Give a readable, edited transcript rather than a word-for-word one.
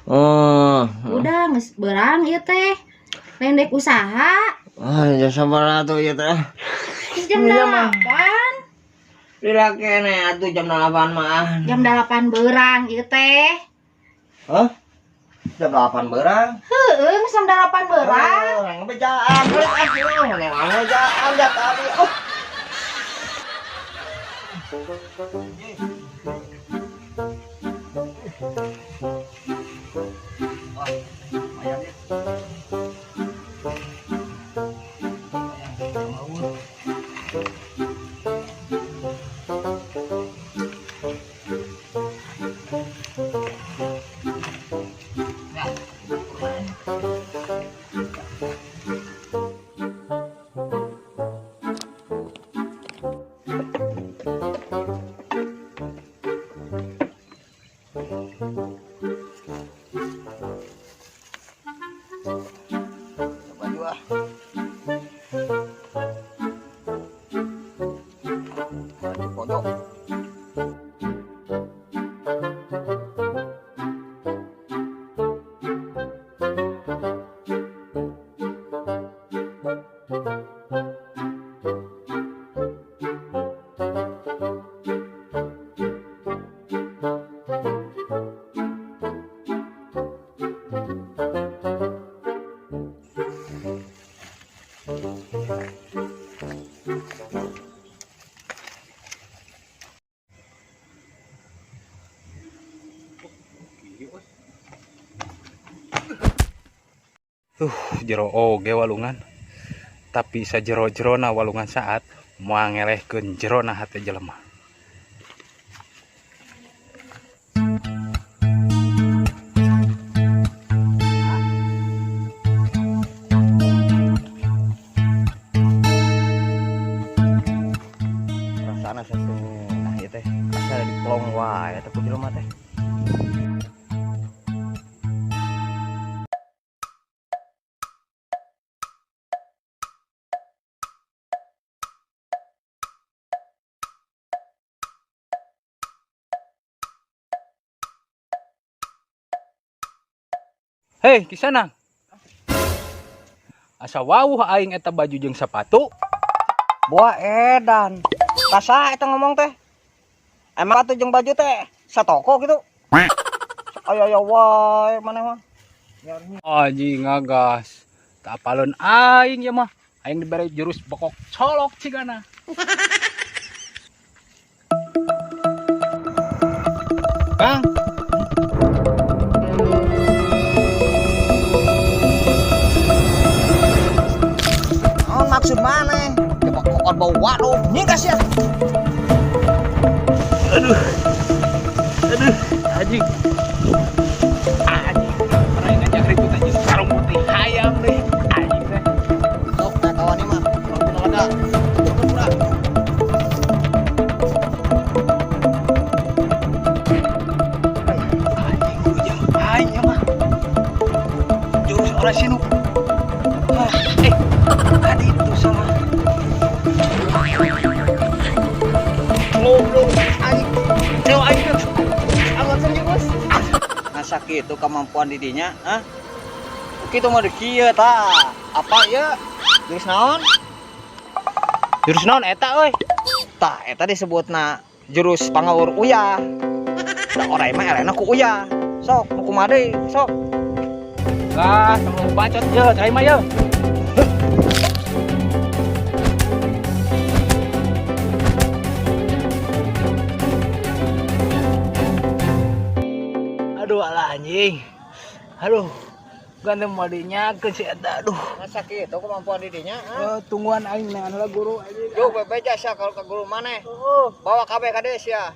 Oh. Udah geus beurang ieu teh. Lain dek usaha. Ah, jasa atuh ieu teh. Geus jam 8. Lila kene atuh jam 8 mah. Jam 8 beurang ieu teh. Hah? Jam 8 beurang? Heueuh, geus jam 8 beurang. Urang bejaan, bejaan da tadi. Oh. Wah, lumayan ya. Baju ah. Baju pojok. Jero oge walungan, tapi sajero-jerona walungan saat moal ngelehkeun jerona hate jelema. Rasana satu nah ieu teh asa dipelong wae eta ku jelema teh. Hei, Kisanang. Asa wawuh aing eta baju jeung sepatu. Buah edan. Tasa eta ngomong teh. Emang atuh jeung baju teh satoko gitu. Ayo ayo wae maneh mah. Anjing ngagas. Tak apaleun aing ieu mah. Aing dibere jurus bokok colok cigana. Kang. Naon maksud maneh? Coba kokon bau waduh, nyingkas ya. Aduh. Aduh, anjing. Anjing. Pernah ngajak ribut anjing sarung putih hayam deh. Anjing teh. Sok teh kawan ieu mah, urang lega. Anjing ujang aing ieu mah. Jurus ora sinu. Tadi itu sama. Goblok anjing. Dewa aing. Alasan jeung bos. Masa kitu kemampuan didinya, hah? Kitu mah kieu tah. Apa ieu? Jurus naon? Jurus naon eta euy? Tah, eta disebutna jurus pangaur uyah. Da orai mah elehna ku uyah. Sok, nu kumaha deui? Sok. Lah, tong bacot ye, cai mah ye. Aduh alah anjing. Aduh. Ganteng mau dinyakeun si eta aduh. Masa kitu kemampuan didinya, hah? Tungguan aing neangan heula guru anjing. Yo bebeja sia kalau ke guru maneh. Heeh. Bawa kabeh ka dieu sia.